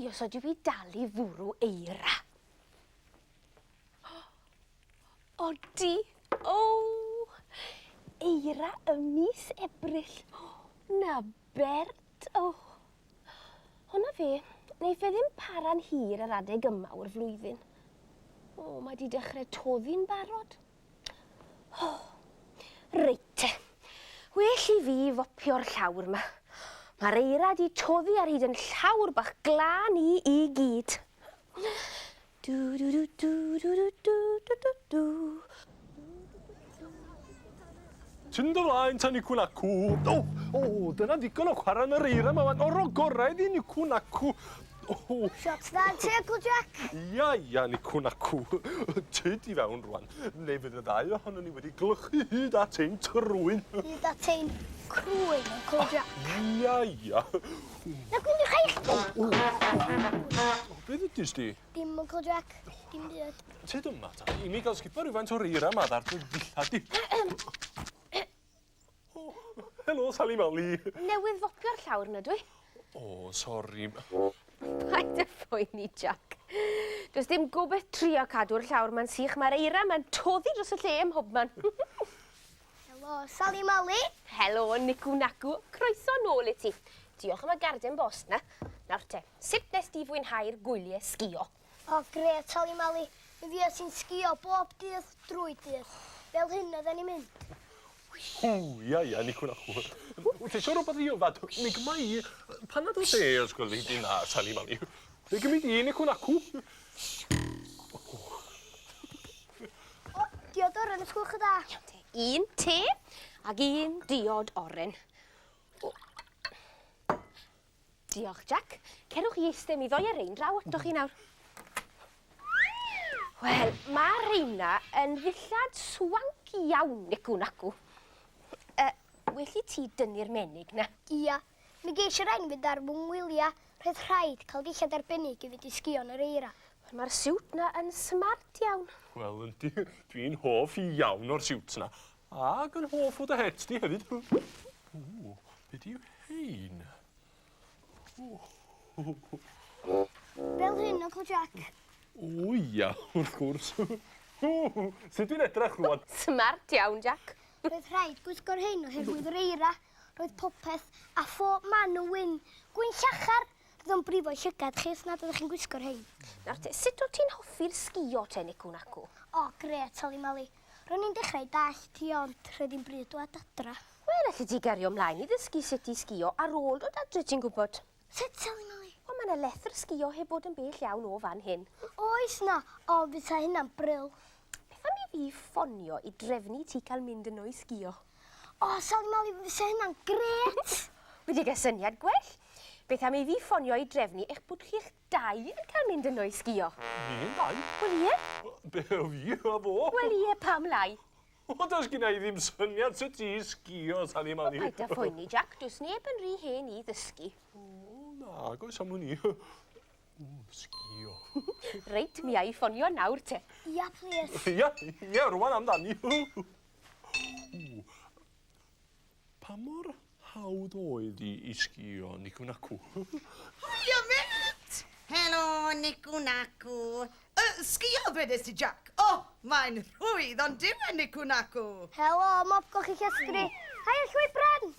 i os ydw i dal i fwrw eira. Odi! O! Eira ym mis Ebrill. Na bert! O! Honna fe, neiff e ddim para'n hir yr adeg yma o'r flwyddyn. O, mae di dechrau toddi'n barod. O, reit te. Well i fi fopio'r llawr 'ma. Mae'r eira di toddi ar hyd yn llawr bach glân i i gyd. Du du du du du du du du du du. Tyn dy flaen ta nicw nacw. O, o, dyna ddigon o chwarae yn yr eira 'ma wan. O, ro gorau iddi nicw nacw. O. Shot dda ti, Uncle Jack. Ia, ia, nicw nacw. Tyd i fewn rwan, neu fydd y ddau ohonon ni wedi glychu hyd at ein trwyn. Hyd at ein crwyn, Uncle Jack. Ia, ia. Na gwylio chi! O, o, o. Be ddudis di? Dim Uncle Jack, dim byd. Tyd yma ta, i mi gael sgubo rhywfaint o'r eira 'ma ar dy ddillad di. O, helo Sali Mali. Newydd fopio'r llawr 'na dwi. O, sori. Paid â phoeni, Jack. Does dim gobaith trio cadw'r llawr 'ma'n sych, mae'r eira 'ma'n toddi dros y lle ym mhobman. Helo, Sali Mali. Helo, Nicw Nacw. Croeso nôl i ti. Diolch am y garden bost 'na. Nawr te, sut nes di fwynhau'r gwylie sgïo? O, grêt, Sali Mali. Mi fues i'n sgïo bob dydd drwy dydd. Fel hyn oedden ni'n mynd. Ww, ia, ia, Nicw Nacw. Wyt ti isio rhywbeth i yfad? Mi gyma i panad o de os gweli di na, Sali Mali. Be gymi di, Nicw Nacw? O, diod oren os gwelwch yn dda. Iawn te. Un te ac un diod oren. O. Diolch, Jack. Cerwch i eistedd mi ddoi ar rein draw atoch chi nawr. Wel, mae reina yn ddillad swanc iawn, nicw nacw. Uh, well i ti dynnu'r menig na. Ia, mi geis i rhain fynd ar fy ngwyliau. Roedd rhaid cael dillad arbennig i fynd i sgïo yn yr eira. Wel, mae'r siwt 'na yn smart iawn. Wel, yndi. Dwi'n hoff iawn o'r siwt 'na. Ac yn hoff o dy het di hefyd. Ww, be 'di rhein? Fel hyn, Uncle Jack. O ia, wrth gwrs. Sut dwi'n edrych rwan? Smart iawn, Jack. Roedd rhaid gwisgo'r rhein oherwydd yr eira. Roedd popeth a phob man yn wyn. Gwyn llachar! Roedd o'n brifo llygad chi os nad oeddech chi'n gwisgo rhein. Nawr te, sut o't ti'n hoffi'r sgïo te, Nicw Nacw? O, grêt, Sali Mali. Ro'n i'n dechrau dallt ti ond roedd hi'n bryd dwad adra. Wel, allet ti gario mlaen i ddysgu sut i sgïo ar ôl dod adre, ti'n gwybod. Sut, Sali Mali? Wel, mae 'na lethr sgïo heb bod yn bell iawn o fan hyn. Oes 'na? O, fysa hynna'n bril. Beth am i fi ffonio i drefnu ti cael mynd yno i sgïo? O, Sali Mali, fysa hynna'n grêt! Wedi cael syniad gwell. Beth am i fi ffonio i drefnu eich bod chi'ch dau yn cael mynd yno i sgïo? Ni'n dau? Wel ie. Be, fi a fo? Wel ie, pam lai? O, does gynna i ddim syniad sut i sgïo, Sali Mali. O, paid â phoeni, Jack, does neb yn rhy hen i ddysgu. O, na, goes am wn i. O, sgïo. Reit, mi a i ffonio nawr te. Ia, plis. Ia, ia, rwan amdani. Pa mor hawdd oedd i i sgïo Nicw Nacw? Hiya mêt! Helo Nicw Nacw. Yy, sgïo ddwedes ti Jack? O, mae'n rhwydd ond dyw e Nicw Nacw. Helo, mop golchi llestri. Haia llwy bren!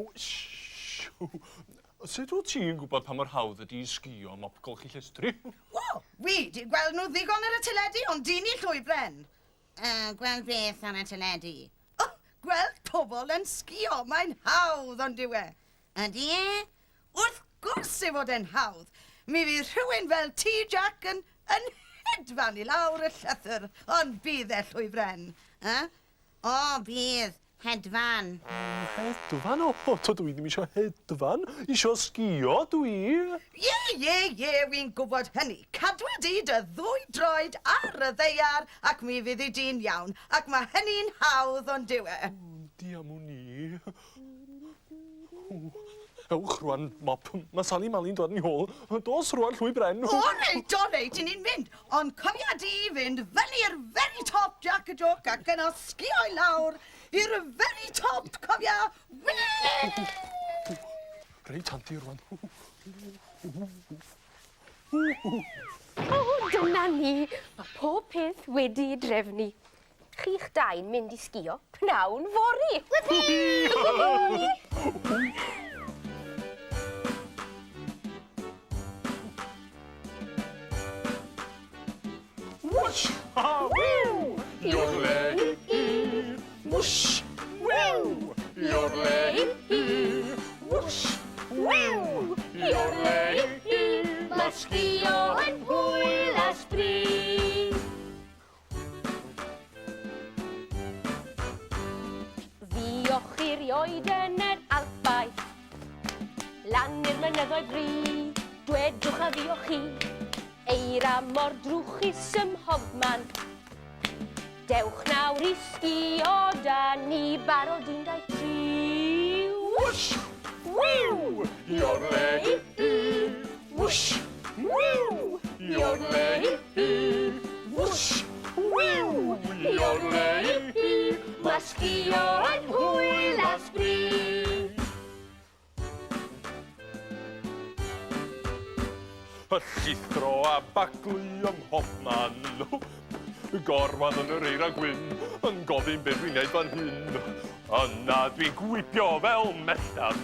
O, shh! Sut wyt ti'n gwybod pa mor hawdd ydi sgïo mop golchi llestri? O, wi 'di gweld nhw ddigon ar y teledu ond dyn ni llwy bren. Yy, gweld beth ar y teledu? O, gweld pobl yn sgïo, mae'n hawdd ond dyw e? Ydy e? Wrth gwrs ei fod e'n hawdd. Mi fydd rhywun fel ti, Jack, yn, yn hedfan i lawr y llethr, ond bydd e llwyfren. Yy? O, bydd. Hedfan. Hedfan? O, tydw i ddim eisiau hedfan. Isio sgïo dwi. Ie, ie, ie, wi'n gwybod hynny. Cadwa di dy ddwy droed ar y ddaear ac mi fyddi di'n iawn. Ac mae hynny'n hawdd, ond dyw e? Diamwn i. Ewch rwan, mop. Mae Sali Mali'n dod yn hôl. Dos rwan, llwy bren. O reit, o reit, i ni'n mynd. Ond cofia di fynd fyny i'r very top, Jack y Joc, ac yna sgïo i lawr i'r very top, cofia. Whee! Reit handi rwan. O, dyna ni. Mae pob peth wedi ei drefnu. Chi'ch dau'n mynd i sgïo pnawn fory. Whoosh! Ha! Wiw! Yodelay! Whoosh! Wiw! Yodelay! Whoosh! Wiw! Yodelay! Mae sgïo yn hwyl a sbri. Fuoch chi rioed yn yr Alpau, lan i'r mynyddoedd bri, dwedwch a fuoch chi, eira mor drwchus ym mhobman. Dewch nawr i sgïo 'da ni, barod un, dau, tri. Whoosh! Wiw! Yodelay! Whoosh! Wiw! Yodelay! Whoosh! Wiw! Yodelay! Mae sgïo yn hwyl a sbri. Y llithro a baglu ym mhobman. Gorwedd yn yr eira gwyn, yn gofyn be dwi'n neud fan hyn. Yna dwi'n gwibio fel melltan.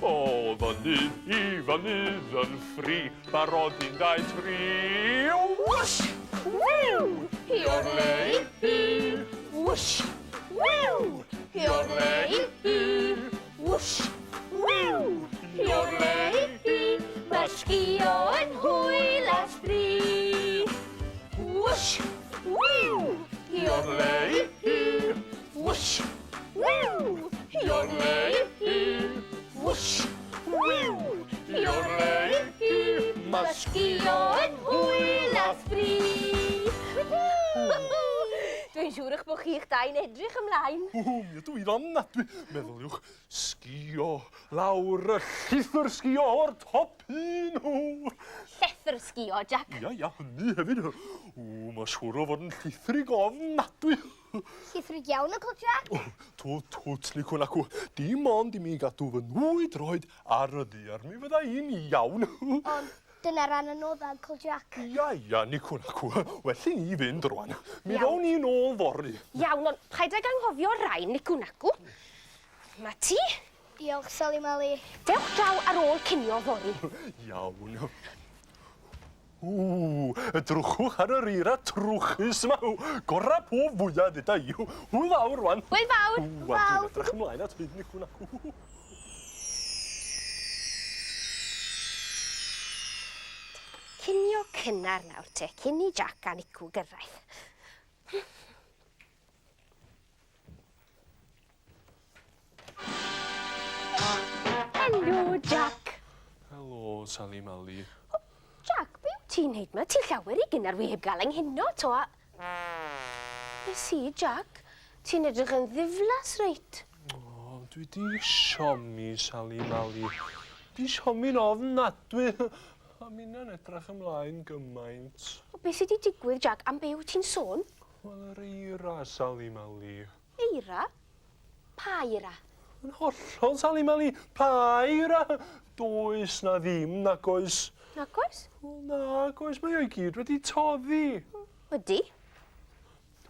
O fynydd i fynydd yn ffri, barod un, dau, tri. Whoosh! Wiw! Yodelay! Whoosh! Wiw! Yodelay! Whoosh! Wiw! Yodelay! Mae sgïo yn hwyl a sbri. Whoosh! Wiw! Yodelay! Whoosh! Wiw! Yodelay! Whoosh! Wiw! Yodelay! Mae sgïo yn hwyl a sbri. Dwi'n siŵr eich bod chi'ch dau'n edrych ymlaen. O, mi ydw i'n ofnadwy. Meddyliwch, sgïo lawr y llethr sgïo o'r top un. O. Llethr sgïo, Jack. Ia, ia, hynny hefyd. O, mae siŵr o fod yn llithrig ofnadwy. Llithrig iawn, Uncle Jack. O, twt, twt, licwn acw. Dim ond i mi gadw fy nwy droed ar y ddaear, mi fydda i'n iawn. Ond dyna ran anodda, Uncle Jack. Ia, ia, nicwn acw. Well i ni fynd rwan. Mi Iawn. ddown ni nôl fory. Iawn, ond paid ag anghofio rhain, nicwn acw. Ma ti? Diolch, Sali Mali. Dewch draw ar ôl cinio fory. Iawn. Ww, edrychwch ar yr eira trwchus yma. Gora po fwyaf deuda i. Hwyl fawr rwan. Hwyl fawr. Ww, a dwi'n edrych ymlaen at hyn nicwn acw. Cinio cynnar nawr te, cyn i Jack a Nicw gyrraedd. Helo, Jack. Helo, Sali Mali. Jack, be wyt ti'n neud 'ma? Ti'n llawer i gynnar wi heb gael ynghuno 'to a... Be sy, Jack? Ti'n edrych yn ddiflas reit. O, dwi di siomi, Sali Mali. Di siomi'n ofnadwy. A minna'n edrych ymlaen gymaint. O, be sy di digwydd, Jack? Am be wyt ti'n sôn? Wel, yr eira, Sali Mali. Eira? Pa eira? Yn hollol, Sali Mali. Pa eira? Does na ddim, nag oes. Nag oes? Wel, nag oes. Mae o i gyd wedi toddi. Ydy.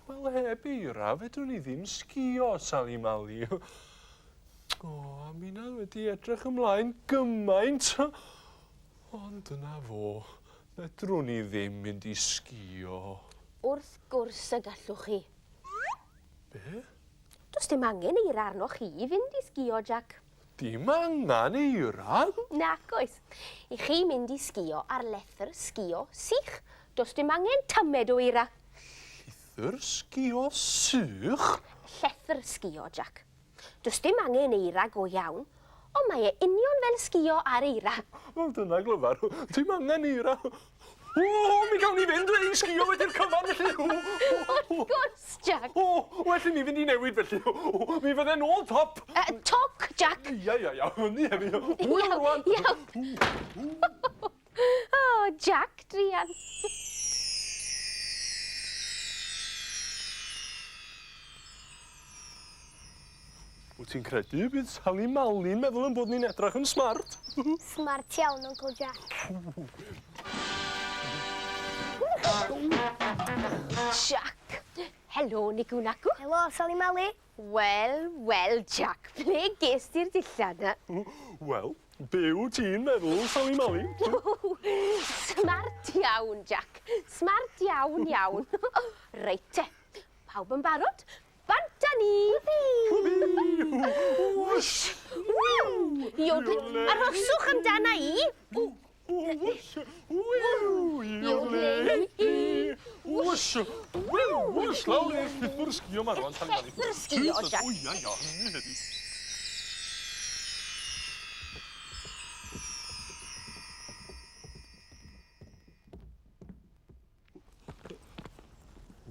Wel, heb eira, fedrwn ni ddim sgïo, Sali Mali. O, a minna wedi edrych ymlaen gymaint. Ond dyna fo. Fedrwn ni ddim mynd i sgïo. Wrth gwrs y gallwch chi. Be? Does dim angen eira arnoch chi i fynd i sgïo, Jack. Dim angen eira? Nac oes. I chi mynd i sgïo ar lethr sgïo sych. Does dim angen tamed o eira. Llethr sgïo sych? Llethr sgïo, Jack. Does dim angen eira go iawn, ond mae e union fel sgïo ar eira. Wel, dyna glyfar. Dim angen eira. O, mi gawn ni fynd i sgïo wedi'r cyfan, felly. Wrth gwrs, Jack. O, well i mi fynd i newid, felly. O, mi fydde nôl top. Toc, Jack. Ia, ia, ia, hynny hefyd. Hwyl Iawn, rwan. iawn. O, Jack, druan. Wyt ti'n credu y bydd Sali Mali'n meddwl ein bod ni'n edrach yn smart? Smart iawn, Uncle Jack. Jack! Helo, Nicw Nacw. Helo, Sali Mali. Wel, wel, Jack, ble ges ti'r dillad 'na? Wel, be wyt ti'n meddwl, Sali Mali? Smart iawn, Jack. Smart iawn, iawn. Reit te, pawb yn barod? Bant â ni! Whoosh! Wiw! Iodl... Arhoswch amdana i! Whoosh! Wiw! Iodlei! Whoosh! Wiw! Whoosh! Lawr i'r llythyr sgio 'ma rŵan, Sali Mali. Llythyr sgio, Jack. O ia, ia, hynny hefyd.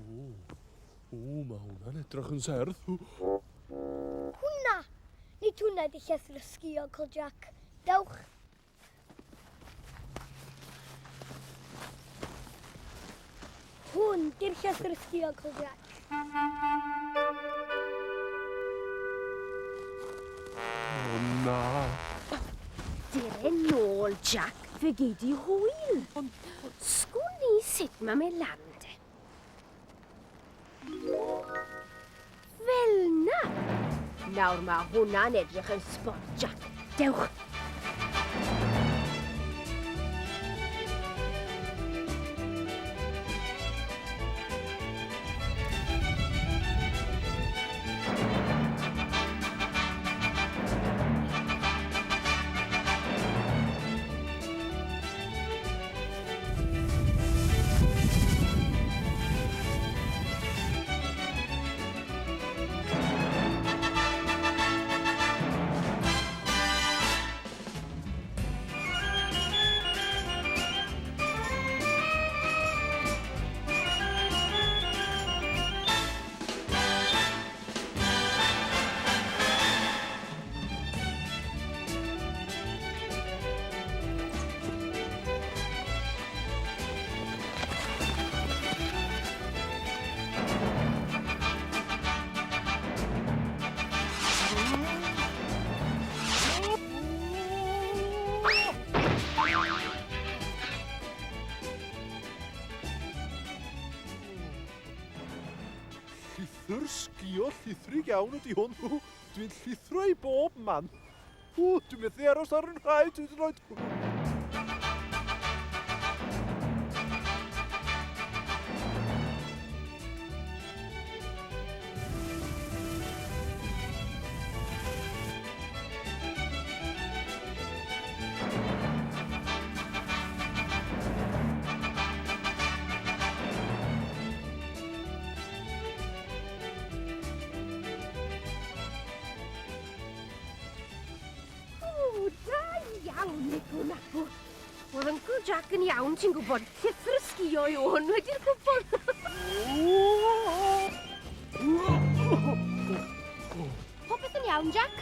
O, o, mae hwnna'n edrych yn serth. Hwnna! Nid hwnna ydi llethr y sgio, Uncle Jack. Dewch. Hwn di'r llethr sgio, Uncle Jack. O, na. Dere nôl, Jack. Fe gei di hwyl. Sgwn i sut mae me lan te. Fel na. Nawr mae hwnna'n edrych yn sport, Jack. Dewch. Llythyr sgio llithrig iawn ydy hwn. Dwi'n llithro i bob man. Ww, dwi'n methu aros ar yn rhaid hyd yn oed. O, da iawn, Nicw Nacw. Oedd Uncle Jack yn iawn, ti'n gwybod. Llythyr sgio yw hwn wedi'r cwbl. Popeth yn iawn, Jack?